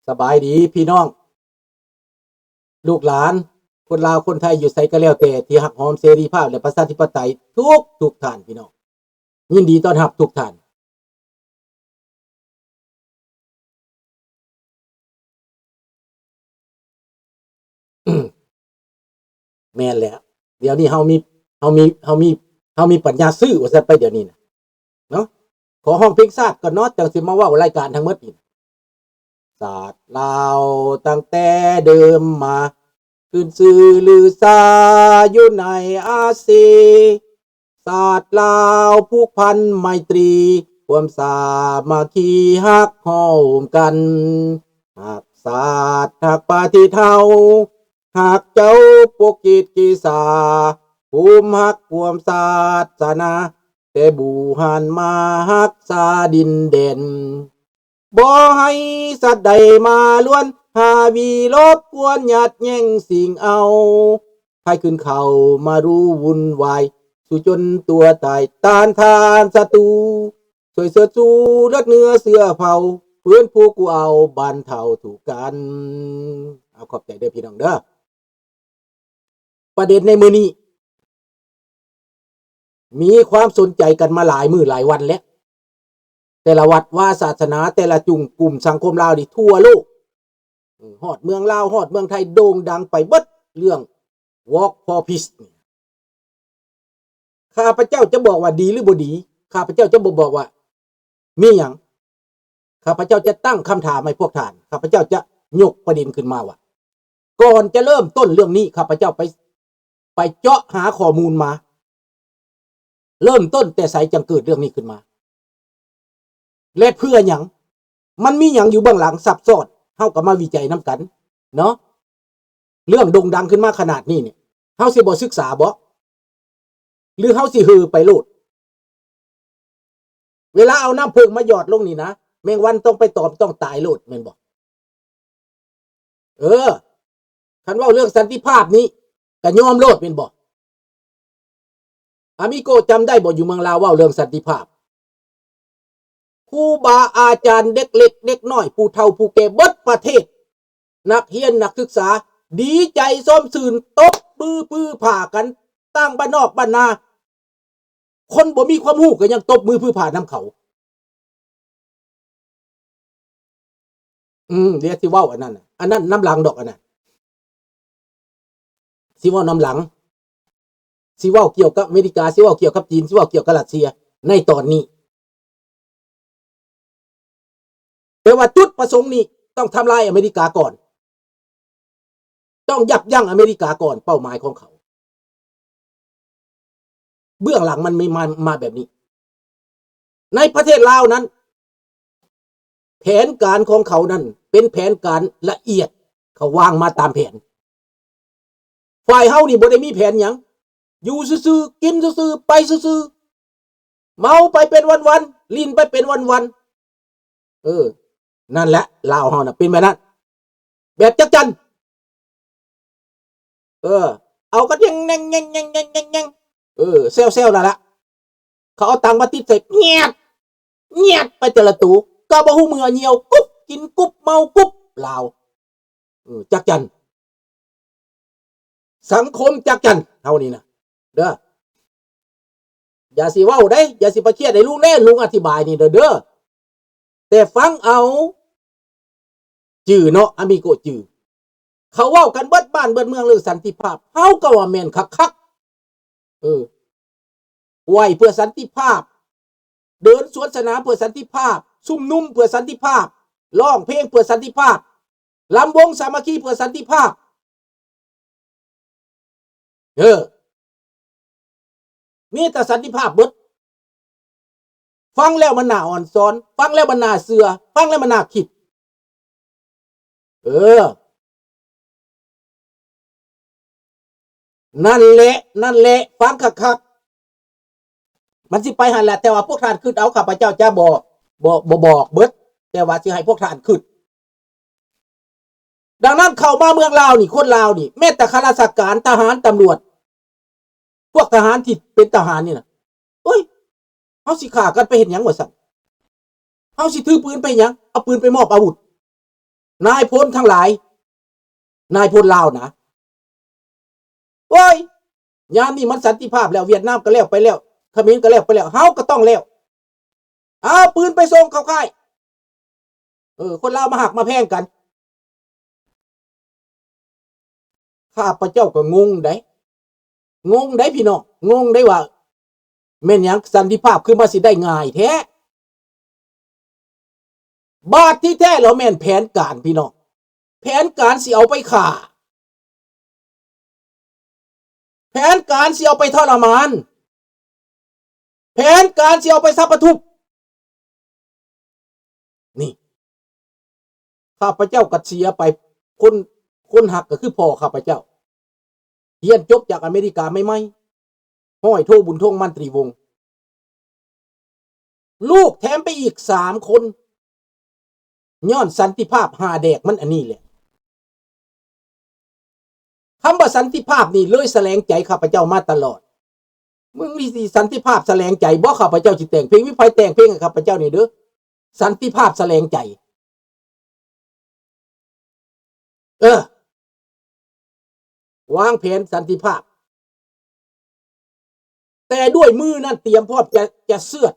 ສະບາຍດີພີ່ນ້ອງ ລູກຫຼານ ຄົນລາວຄົນໄທຢູ່ໃສກໍແລ້ວແຕ່ ທີ່ຮັກຫອມເສລີພາບ ແລະ ປະຊາທິປະໄຕທຸກໆທ່ານ ພີ່ນ້ອງ ຍິນດີຕ້ອນຮັບທຸກທ່ານ. ແມ່ນແລ້ວ ດຽວນີ້ເຮົາມີ ເຮົາມີ ເຮົາມີ ເຮົາມີປັນຍາຊື້ວ່າຊັ້ນໄປ ດຽວນີ້ນະເນາະ. ຂໍຮ້ອງເພງຊາດກ່ອນເນາະ ຈັ່ງຊິມາເວົ້າລາຍການທັງໝົດນີ້. ຊາດລາວຕັ້ງແຕ່ເດີມມາ ຂຶ້ນຊື່ລືຊາຢູ່ໃນອາຊີ. ຊາດລາວຜູກພັນໄມຕີ ຄວາມສາມັກຄີຮັກໂຮມກັນ. ຮັກຊາດຮັກປະເທດເຮົາ ຮັກເຈົ້າປົກກິດກິສາ ພູມຮັກຮ່ວມສາສະໜາ ແຕ່ບູຮານມາຮັກສາດິນແດນ. ບໍ່ໃຫ້ສັດໃດມາລວນ ຫາວີລົບກວນ ຍາດແຍ່ງຊິງເອົາ ໃຜຂຶ້ນເຂົ້າມາຮູ້ວຸ່ນວາຍ ສູ້ຈົນຕົວຕາຍ ຕ້ານທານສັດຕູ ຊ່ວຍເຊີດຊູເລືອດເນື້ອເຊື້ອເຜົ່າ ຟື້ນຟູກູ້ເອົາບັນເທົາທຸກກັນ. ເອົາ ຂອບໃຈເດີພີ່ນ້ອງເດີ. ປະເດັນໃນມື້ນີ້ ມີຄວາມສົນໃຈກັນມາຫຼາຍມື້ຫຼາຍວັນແລ້ວ ແຕ່ລະວັດວາສາສະໜາ ແຕ່ລະຈຸມກຸ່ມສັງຄົມລາວນີ້ທົ່ວໂລກ ຮອດເມືອງລາວ ຮອດເມືອງໄທ ໂດ່ງດັງໄປເບິດເລື່ອງ Walk for Peace ນີ້. ຂ້າພະເຈົ້າຈະບອກວ່າດີຫຼືບໍ່ດີ ຂ້າພະເຈົ້າຈະບໍ່ບອກວ່າມີຫຍັງ. ຂ້າພະເຈົ້າຈະຕັ້ງຄຳຖາມໃຫ້ພວກທ່ານ ຂ້າພະເຈົ້າຈະຍົກປະເດັນຂຶ້ນມາວ່າ ກ່ອນຈະເລີ່ມຕົ້ນເລື່ອງນີ້ ຂ້າພະເຈົ້າໄປ ໄປເຈາະຫາຂໍ້ມູນມາ ເລີ່ມຕົ້ນແຕ່ໃສຈັ່ງເກີດເລື່ອງນີ້ຂຶ້ນມາ ແລະ ເພື່ອຫຍັງ? ມັນມີຫຍັງຢູ່ເບື້ອງຫຼັງຊັບຊ້ອນ? ເຮົາກໍມາວິໄຈນຳກັນເນາະ. ເລື່ອງໂດ່ງດັງຂຶ້ນມາຂະໜາດນີ້ນີ້ ເຮົາຊິບໍ່ສຶກສາບໍ? ຫຼືເຮົາຊິເຫີໄປໂລດ? ເວລາເອົານ້ຳເຜິ້ງມາຫຍອດລົງນີ້ນະ ແມງວັນຕ້ອງໄປຕອມ ຕ້ອງຕາຍໂລດແມ່ນບໍ່? ເອີ ຄັນເວົ້າເລື່ອງສັນຕິພາບນີ້ ກໍຍອມໂລດແມ່ນບໍ່? ອາມິໂກະ ຈຳໄດ້ບໍ່ ຢູ່ເມືອງລາວເວົ້າເລື່ອງສັນຕິພາບ? ຄູບາອາຈານ ເດັກເລັກເດັກນ້ອຍ ຜູ້ເຖົ້າຜູ້ແກ່ເບິດປະເທດ ນັກຮຽນນັກສຶກສາ ດີໃຈຊອມຊື່ນ ຕົບມືຜື່ພາກັນ ຕ່າງບ້ານນອກບ້ານນາ ຄົນບໍ່ມີຄວາມຮູ້ກໍຍັງຕົບມືຜື່ພານຳເຂົາ. ອືມ ດຽວຊິເວົ້າອັນນັ້ນນະ ອັນນັ້ນນຳຫຼັງດອກ ອັນນັ້ນຊິເວົ້ານຳຫຼັງ ຊິເວົ້າກ່ຽວກັບອາເມລິກາ ຊິເວົ້າກ່ຽວກັບຈີນ ຊິເວົ້າກ່ຽວກັບຣັດເຊຍໃນຕອນນີ້. ແຕ່ວ່າຈຸດປະສົງນີ້ຕ້ອງທຳລາຍອາເມລິກາກ່ອນ ຕ້ອງຢັບຢັ້ງອາເມລິກາກ່ອນ ເປົ້າໝາຍຂອງເຂົາ ເບື້ອງຫຼັງມັນມີມາ ມາແບບນີ້. ໃນປະເທດລາວນັ້ນ ແຜນການຂອງເຂົານັ້ນເປັນແຜນການລະອຽດ ເຂົາວາງມາຕາມແຜນ. ຝ່າຍເຮົານີ້ບໍ່ໄດ້ມີແຜນຫຍັງ ຢູ່ຊື່ໆ ກິນຊື່ໆ ໄປຊື່ໆ ເມົາໄປເປັນວັນໆ ຫຼິ້ນໄປເປັນວັນໆ. ເອີ ນັ້ນແຫຼະ ລາວເຮົານະເປັນແບບນັ້ນ ແບບຈັກຈັ່ນ. ເອີ ເອົາກັນແຍ່ງໆ ເອີ ແຊວໆ ນັ້ນລະ ເຂົາເອົາຕັງມາຕິດໃສ່ ແຍດ ແຍດໄປແຕ່ລະໂຕ ກໍບໍ່ຮູ້ເມື່ອ ຍ່ຽວກຸບ ກິນກຸບ ເມົາກຸບ ລາວ. ເອີ ຈັກຈັ່ນ ສັງຄົມຈັກຈັ່ນເຮົານີ້ນະເດີ. ຢ່າຊິເວົ້າເດ້ ຢ່າຊິໄປຄຽດໃຫ້ລຸງເດ້ ລຸງອະທິບາຍນີ້ເດີ ເດີ ແຕ່ຟັງເອົາ ຈື່ເນາະ ອາມິໂກະ ຈື່ ເຂົາເວົ້າກັນເບິດບ້ານເບິດເມືອງເລື່ອງສັນຕິພາບ ເຮົາກໍວ່າແມ່ນຄັກໆ ເອີ ໄຫວ້ເພື່ອສັນຕິພາບ ເດີນສວນສະໜາມເພື່ອສັນຕິພາບ ຊຸມນຸມເພື່ອສັນຕິພາບ ຮ້ອງເພງເພື່ອສັນຕິພາບ ລຳວົງສາມັກຄີເພື່ອສັນຕິພາບ. ເອີ ມີແຕ່ສັນຕິພາບເບິດ. ຟັງແລ້ວມັນໜ້າອ່ອນຊອນ ຟັງແລ້ວມັນໜ້າເຊື່ອ ຟັງແລ້ວມັນໜ້າຄິດ. ເອີ ນັ້ນແຫຼະ ນັ້ນແຫຼະ ຟັງຄັກໆ ມັນຊິໄປຫັ້ນແຫຼະ. ແຕ່ວ່າພວກທ່ານຄິດເອົາ ຂ້າພະເຈົ້າຈະບໍ່ ບໍ່ ບໍ່ບອກເບິດ ແຕ່ວ່າຊິໃຫ້ພວກທ່ານຄິດ. ດັ່ງນັ້ນເຂົ້າມາເມືອງລາວນີ້ ຄົນລາວນີ້ ແມ້ແຕ່ຂ້າລາຊະການ ທະຫານ ຕຳຫຼວດ ພວກທະຫານທີ່ເປັນທະຫານນີ້ນະ ໂອ້ຍ ເຮົາຊິຂ້າກັນໄປເຮັດຫຍັງວ່າຊັ້ນ? ເຮົາຊິຖືປືນໄປຫຍັງ? ເອົາປືນໄປມອບອາວຸດ. ນາຍພົນທັງຫຼາຍ ນາຍພົນລາວນະ ໂອ້ຍ ຍາມນີ້ມັນສັນຕິພາບແລ້ວ ຫວຽດນາມກໍແລ້ວໄປແລ້ວ ຂະເໝນກໍແລ້ວໄປແລ້ວ ເຮົາກໍຕ້ອງແລ້ວ ເອົາປືນໄປສົ່ງເຂົ້າຄ້າຍ ເອີ ຄົນລາວມາຮັກມາແພງກັນ. ຂ້າພະເຈົ້າກໍງົງໄດ໋ ງົງໄດ໋ພີ່ນ້ອງ ງົງໄດ໋ວ່າ ແມ່ນຫຍັງສັນຕິພາບຄືມາຊິໄດ້ງ່າຍແທ້? ບາດທີ່ແທ້ແລ້ວແມ່ນແຜນການພີ່ນ້ອງ ແຜນການຊິເອົາໄປຂ້າ ແຜນການຊິເອົາໄປທໍລະມານ ແຜນການຊິເອົາໄປສັບປະທຸບ ນີ້ ຂ້າພະເຈົ້າກໍເສຍໄປ ຄົນ ຄົນຮັກກໍຄືພໍ່ຂ້າພະເຈົ້າ ຮຽນຈົບຈາກອາເມລິກາໃໝ່ໆ ຮ້ອຍໂທ ບຸນທົງ ມັນຕຣີວົງ ລູກແຖມໄປອີກສາມຄົນ ຍ້ອນສັນຕິພາບຫ້າແດກມັນອັນນີ້ແຫຼະ. ຄຳວ່າສັນຕິພາບນີ້ເລີຍສະແຫຼງໃຈຂ້າພະເຈົ້າມາຕະຫຼອດ. ມຶງນີ້ຊິສັນຕິພາບສະແຫຼງໃຈບໍ່? ຂ້າພະເຈົ້າຊິແຕ່ງເພງ. ມີໃຜແຕ່ງເພງໃຫ້ຂ້າພະເຈົ້າແດ່ເດີ? ສັນຕິພາບສະແຫຼງໃຈ. ເອີ ວາງແຜນສັນຕິພາບ ແຕ່ດ້ວຍມືນັ້ນຕຽມພ້ອມຈະ ຈະເຊືອດ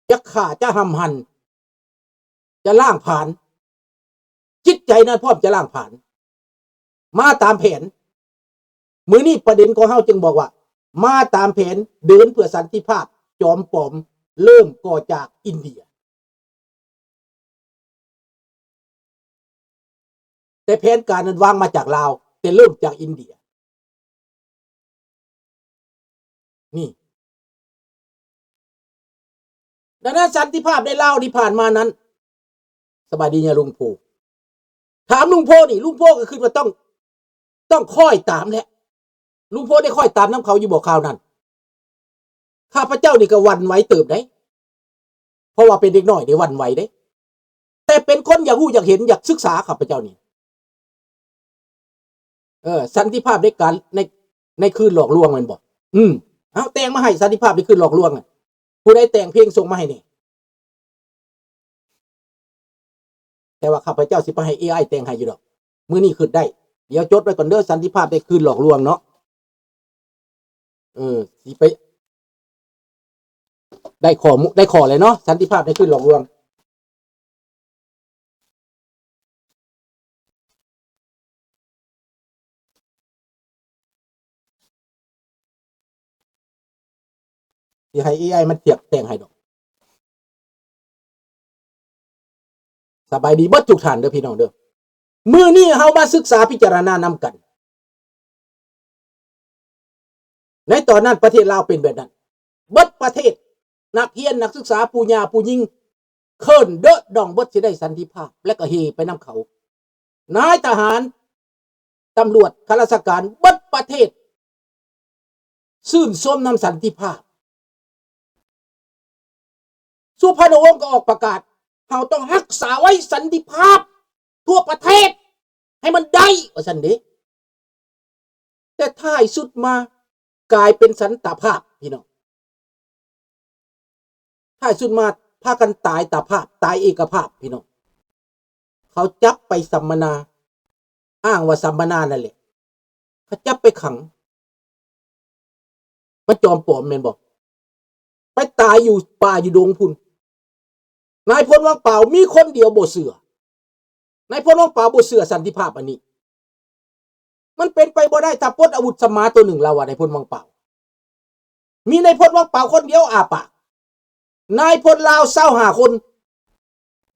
ຈະຂ້າ ຈະຫຳຫັນ ຈະລ້າງຜານ ຈິດໃຈນັ້ນພ້ອມຈະລ້າງຜານ ມາຕາມແຜນ. ມື້ນີ້ປະເດັນຂອງເຮົາຈຶ່ງບອກວ່າ ມາຕາມແຜນ ເດີນເພື່ອສັນຕິພາບ ຈອມປອມ ເລີ່ມກໍຈາກອິນເດຍ. ແຕ່ແຜນການນັ້ນວາງມາຈາກລາວ ແຕ່ເລີ່ມຈາກອິນເດຍ ນີ້. ດັ່ງນັ້ນສັນຕິພາບໃນລາວທີ່ຜ່ານມານັ້ນ ສະບາຍດີຍາລຸງໂພ ຖາມລຸງໂພນີ້ ລຸງໂພກໍຄິດວ່າຕ້ອງ ຕ້ອງຄ້ອຍຕາມແຫຼະ. ລຸງໂພໄດ້ຄ້ອຍຕາມນຳເຂົາຢູ່ບໍ່ຄາວນັ້ນ? ຂ້າພະເຈົ້ານີ້ກໍຫວັ່ນໄຫວເຕີບໃດ໋ ເພາະວ່າເປັນເດັກນ້ອຍໄດ້ຫວັ່ນໄຫວເດ້ ແຕ່ເປັນຄົນຢາກຮູ້ຢາກເຫັນ ຢາກສຶກສາ ຂ້າພະເຈົ້ານີ້. ເອີ ສັນຕິພາບໃນການ ໃນ ໃນຄືນຫຼອກລວງແມ່ນບໍ່? ອືມ ເອົາແຕ່ງມາໃຫ້ ສັນຕິພາບໃນຄືນຫຼອກລວງ. ຜູ້ໃດແຕ່ງເພງສົ່ງມາໃຫ້ແດ່. ແຕ່ວ່າຂ້າພະເຈົ້າຊິໄປໃຫ້ເອໄອແຕ່ງໃຫ້ຢູ່ດອກ. ມື້ນີ້ຄິດໄດ້. ດຽວຈົດໄວ້ກ່ອນເດີ ສັນຕິພາບໃນຄືນຫຼອກລວງເນາະ. ເອີ ຊິໄປ ໄດ້ຂໍ້ມູນ ໄດ້ຂໍ້ແລ້ວເນາະ ສັນຕິພາບໃນຄືນຫຼອກລວງ. ຊິໃຫ້ເອໄອມັນທຽບແຕ່ງໃຫ້ດອກ. ສະບາຍດີເບິດທຸກທ່ານເດີພີ່ນ້ອງເດີ. ມື້ນີ້ເຮົາມາສຶກສາພິຈາລະນານຳກັນ. ໃນຕອນນັ້ນປະເທດລາວເປັນແບບນັ້ນ ເບິດປະເທດ ນັກຮຽນ ນັກສຶກສາ ຜູ້ຫຍ່າ ຜູ້ຍິງ ເຂີນເດີດອງເບິດ ຊິໄດ້ສັນຕິພາບ ແລະກໍເຮໄປນຳເຂົາ. ນາຍທະຫານ ຕຳຫຼວດ ຂ້າລາຊະການ ເບິດປະເທດ ຊື່ນຊົມນຳສັນຕິພາບ. ສຸພານຸວົງກໍອອກປະກາດ ເຮົາຕ້ອງຮັກສາໄວ້ສັນຕິພາບທົ່ວປະເທດໃຫ້ມັນໄດ້ ວ່າຊັ້ນເດ້. ແຕ່ທ້າຍສຸດມາກາຍເປັນສັນຕາພາບ ພີ່ນ້ອງ. ທ້າຍສຸດມາພາກັນຕາຍຕາພາບ ຕາຍເອກະພາບ ພີ່ນ້ອງ. ເຂົາຈັບໄປສຳມະນາ ອ້າງວ່າສຳມະນານັ້ນແຫຼະ ເຂົາຈັບໄປຂັງ. ມັນຈອມປອມແມ່ນບໍ່? ໄປຕາຍຢູ່ປ່າຢູ່ດົງພຸ້ນ. ນາຍພົນວັງປາວມີຄົນດຽວບໍ່ເຊື່ອ. ນາຍພົນວັງປາວບໍ່ເຊື່ອສັນຕິພາບອັນນີ້. ມັນເປັນໄປບໍ່ໄດ້ ຖ້າປົດອາວຸດສຳມາໂຕໜຶ່ງ ລາວວ່ານາຍພົນວັງປາວ. ມີນາຍພົນວັງປາວຄົນດຽວອ້າປາກ. ນາຍພົນລາວຊາວຫ້າຄົນ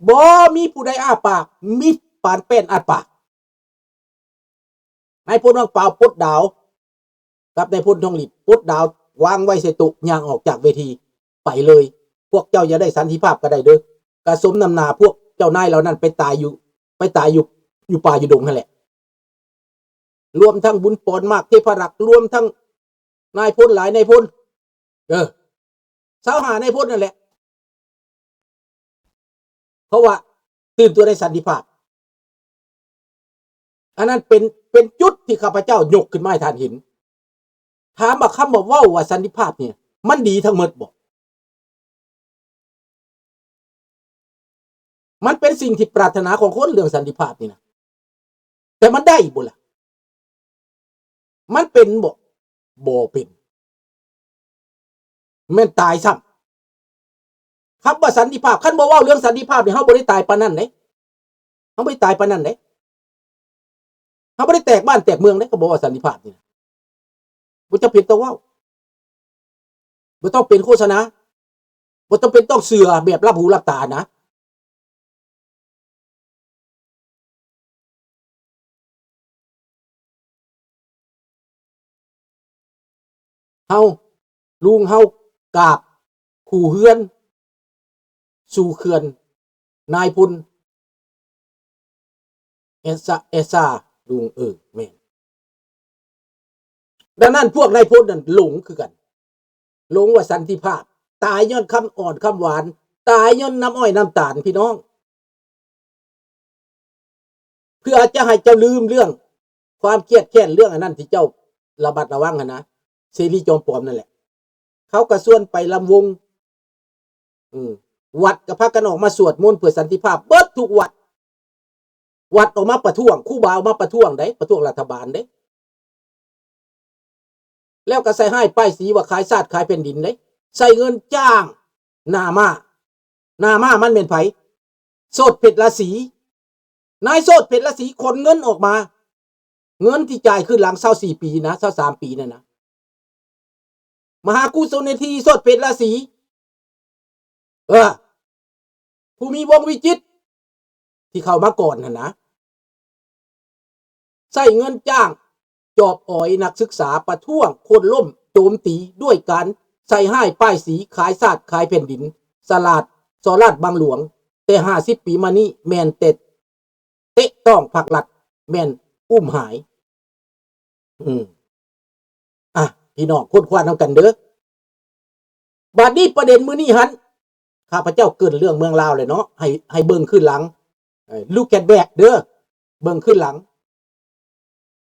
ບໍ່ມີຜູ້ໃດອ້າປາກ ມິດປານແປ້ນອັດປາກ. ນາຍພົນວັງປາວປົດດາວ ກັບນາຍພົນທອງລິດ ປົດດາວວາງໄວ້ໃສ່ໂຕະ ຍ່າງອອກຈາກເວທີໄປເລີຍ. ພວກເຈົ້າຢາກໄດ້ສັນຕິພາບກໍໄດ້ເດີ ກະສົມນຳໜ້າພວກເຈົ້ານາຍເຫຼົ່ານັ້ນໄປຕາຍຢູ່ ໄປຕາຍຢູ່ ຢູ່ປ່າຢູ່ດົງຫັ້ນແຫຼະ. ລວມທັງບຸນປອນ ມາກເທພະລັກ ລວມທັງນາຍພົນຫຼາຍນາຍພົນ ເອີ ຊາວຫ້ານາຍພົນນັ້ນແຫຼະ ເພາະວ່າຕື່ນຕົວໃນສັນຕິພາບ. ອັນນັ້ນເປັນ ເປັນຈຸດທີ່ຂ້າພະເຈົ້າຍົກຂຶ້ນມາໃຫ້ທ່ານເຫັນ. ຖາມວ່າຄຳວ່າເວົ້າວ່າສັນຕິພາບນີ້ ມັນດີທັງໝົດບໍ່? ມັນເປັນສິ່ງທີ່ປາດຖະໜາຂອງຄົນ ເລື່ອງສັນຕິພາບນີ້ນະ ແຕ່ມັນໄດ້ບໍ່ລະ? ມັນເປັນບໍ່? ບໍ່ເປັນ. ແມ່ນຕາຍຊ້ຳ. ຄຳວ່າສັນຕິພາບ, ຄັນບໍ່ເວົ້າເລື່ອງສັນຕິພາບນີ້ ເຮົາບໍ່ໄດ້ຕາຍປານນັ້ນເດ້. ເຮົາບໍ່ໄດ້ຕາຍປານນັ້ນເດ້. ເຮົາບໍ່ໄດ້ແຕກບ້ານແຕກເມືອງເດ້, ຄັນບໍ່ເວົ້າສັນຕິພາບນີ້ນະ. ບໍ່ຈຳເປັນຕ້ອງເວົ້າ. ບໍ່ຕ້ອງເປັນໂຄສະນາ. ບໍ່ຈຳເປັນຕ້ອງເຊື່ອແບບລັບຫູລັບຕານະ. ເຮົາ ລຸງເຮົາກາບຄູ່ເຮືອນ ສູ່ເຂື່ອນນາຍພົນ ເອຊາ ເອຊາ ລຸງ ເອີ ແມ່ນ. ດັ່ງນັ້ນພວກນາຍພົນນັ້ນຫຼົງຄືກັນ, ຫຼົງວ່າສັນຕິພາບ, ຕາຍຍ້ອນຄຳອ່ອນຄຳຫວານ, ຕາຍຍ້ອນນ້ຳອ້ອຍນ້ຳຕານ ພີ່ນ້ອງ. ເພື່ອຈະໃຫ້ເຈົ້າລືມເລື່ອງຄວາມຄຽດແຄ້ນ ເລື່ອງອັນນັ້ນທີ່ເຈົ້າລະມັດລະວັງຫັ້ນນະ, ເສລີຈອມປອມນັ້ນແຫຼະ. ເຂົາກໍຊວນໄປລຳວົງ, ອືມ, ວັດກໍພາກັນອອກມາສວດມົນເພື່ອສັນຕິພາບເບິດທຸກວັດ. ວັດອອກມາປະທ້ວງ, ຄູບາອອກມາປະທ້ວງເດ້, ປະທ້ວງລັດຖະບານເດ້. ແລ້ວກໍໃສ່ຮ້າຍປ້າຍສີວ່າຂາຍຊາດຂາຍແຜ່ນດິນເດ້, ໃຊ້ເງິນຈ້າງໜ້າມ້າ. ໜ້າມ້າມັນແມ່ນໃຜ? ໂສດເພັດລາສີ. ນາຍໂສດເພັດລາສີຂົນເງິນອອກມາ, ເງິນທີ່ຈ່າຍຄືນຫຼັງຊາວສີ່ປີນະ, ຊາວສາມປີນັ້ນນະ. ມະຫາກຸສົນເນທີ ໂສດເພັດລາສີ, ເອີ, ຜູ້ມີວົງວິຈິດ ທີ່ເຂົ້າມາກ່ອນຫັ້ນນະ, ໃຊ້ເງິນຈ້າງຈອບອອຍນັກສຶກສາປະທ້ວງ, ໂຄ່ນລົ້ມໂຈມຕີດ້ວຍການໃສ່ຮ້າຍປ້າຍສີ, ຂາຍຊາດຂາຍແຜ່ນດິນ, ສະຫຼາດສໍ້ລາດບັງຫຼວງ, ແຕ່ຫ້າສິບປີມານີ້ແມ່ນແຕ່ເຕະຕ້ອງພັກລັດ, ແມ່ນອຸ້ມຫາຍ. ອືມ ອ່ະ ພີ່ນ້ອງຄົ້ນຄວ້ານຳກັນເດີ້. ບາດນີ້ປະເດັນມື້ນີ້ຫັ້ນ ຂ້າພະເຈົ້າເກີ່ນເລື່ອງເມືອງລາວແລ້ວເນາະ, ໃຫ້ ໃຫ້ເບິ່ງຄືນຫຼັງ, ເອີ look at back ເດີ້, ເບິ່ງຄືນຫຼັງ,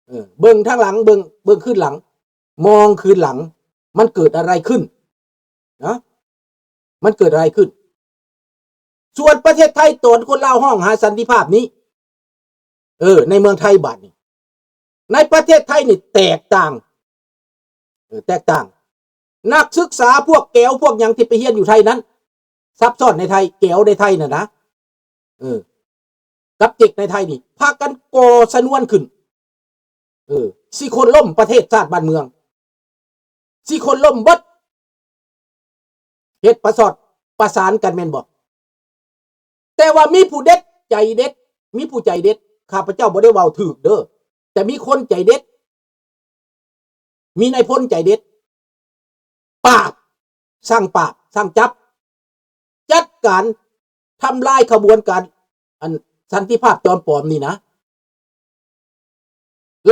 ເອີ ເບິ່ງທາງຫຼັງ, ເບິ່ງ ເບິ່ງຄືນຫຼັງ, ມອງຄືນຫຼັງ, ມັນເກີດອະໄລຂຶ້ນນະ? ມັນເກີດອະໄລຂຶ້ນ? ສ່ວນປະເທດໄທ ຕອນຄົນລາວຮ້ອງຫາສັນຕິພາບນີ້, ເອີ ໃນເມືອງໄທບາດນີ້, ໃນປະເທດໄທນີ້ແຕກຕ່າງ, ເອີ ແຕກຕ່າງ. ນັກສຶກສາພວກແກວພວກຫຍັງທີ່ໄປຮຽນຢູ່ໄທນັ້ນ, ຊັບຊ້ອນໃນໄທ, ແກວໃນໄທນັ້ນນະ, ເອີ ກັບເຈັກໃນໄທນີ້ ພາກັນກໍ່ຊະນວນຂຶ້ນ, ເອີ ຊິໂຄ່ນລົ້ມປະເທດຊາດບ້ານເມືອງ, ຊິໂຄ່ນລົ້ມເບິດ. ເຮັດປະສອດປະສານກັນແມ່ນບໍ່? ແຕ່ວ່າມີຜູ້ເດັດໃຈເດັດ, ມີຜູ້ໃຈເດັດ, ຂ້າພະເຈົ້າບໍ່ໄດ້ເວົ້າຖືກເດີ້, ແຕ່ມີຄົນໃຈເດັດ, ມີນາຍພົນໃຈເດັດ, ປາບ, ສັ່ງປາບ, ສັ່ງຈັບ, ຈັດການທຳລາຍຂະບວນການ ອັນ ສັນຕິພາບຈອມປອມນີ້ນະ.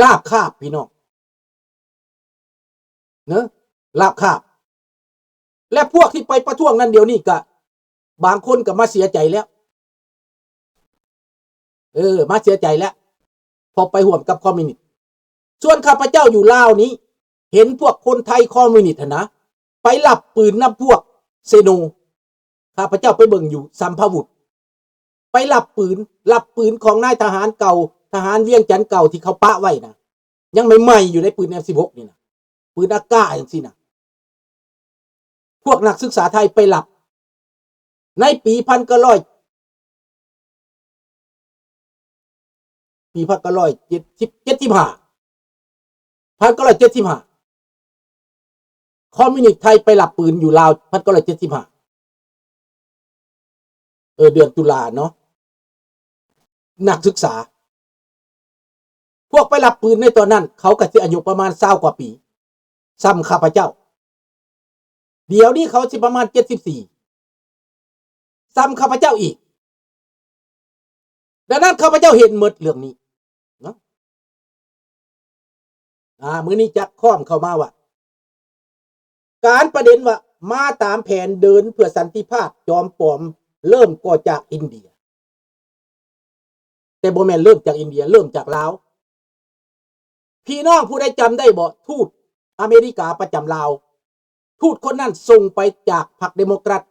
ລາບຄາບ ພີ່ນ້ອງເນາະ, ລາບຄາບ. ແລະ ພວກທີ່ໄປປະທ້ວງນັ້ນ ດຽວນີ້ກະບາງຄົນກະມາເສຍໃຈແລ້ວ, ເອີ ມາເສຍໃຈແລ້ວ ເພາະໄປຮ່ວມກັບຄອມມິວນິດ. ສ່ວນຂ້າພະເຈົ້າຢູ່ລາວນີ້ ເຫັນພວກຄົນໄທຄອມມິວນິດຫັ້ນນະ ໄປລັບປືນນຳພວກເຊໂນ. ຂ້າພະເຈົ້າໄປເບິ່ງຢູ່ສຳພາວຸດ, ໄປລັບປືນ, ລັບປືນຂອງນາຍທະຫານເກົ່າ, ທະຫານວຽງຈັນເກົ່າທີ່ເຂົາປະໄວ້ນະ, ຍັງໃໝ່ໆຢູ່ໃນປືນເອັມສິບຫົກນີ້ນະ, ປືນອາກາຈັ່ງຊີ້ນະ. ພວກນັກສຶກສາໄທໄປລັບໃນປີພັນເກົ້າຮ້ອຍ ປີພັນເກົ້າຮ້ອຍເຈັດສິບ ເຈັດສິບຫ້າ ພັນເກົ້າຮ້ອຍເຈັດສິບຫ້າ ຄອມມິວນິດໄທໄປລັບປືນຢູ່ລາວ ພັນເກົ້າຮ້ອຍເຈັດສິບຫ້າ ເອີ ເດືອນຕຸລາເນາະ. ນັກສຶກສາ ພວກໄປລັບປືນໃນຕອນນັ້ນ ເຂົາກໍຊິອາຍຸປະມານຊາວກວ່າປີ ສ່ຳຂ້າພະເຈົ້າ. ດຽວນີ້ເຂົາຊິປະມານເຈັດສິບສີ່ ສ່ຳຂ້າພະເຈົ້າອີກ. ດັ່ງນັ້ນ ຂ້າພະເຈົ້າເຫັນໝົດເລື່ອງນີ້ເນາະ. ອາ ມື້ນີ້ຈັກຄ້ອມເຂົ້າມາວ່າ ການປະເດັນວ່າ ມາຕາມແຜນເດີນເພື່ອສັນຕິພາບຈອມປອມ ເລີ່ມກໍຈາກອິນເດຍ. ແຕ່ບໍ່ແມ່ນເລີ່ມຈາກອິນເດຍ, ເລີ່ມຈາກລາວ. ພີ່ນ້ອງຜູ້ໃດຈຳໄດ້ບໍ່? ທູດອາເມລິກາປະຈຳລາວ, ທູດຄົນນັ້ນສົ່ງໄປຈາກພັກເດໂມແຄຣດ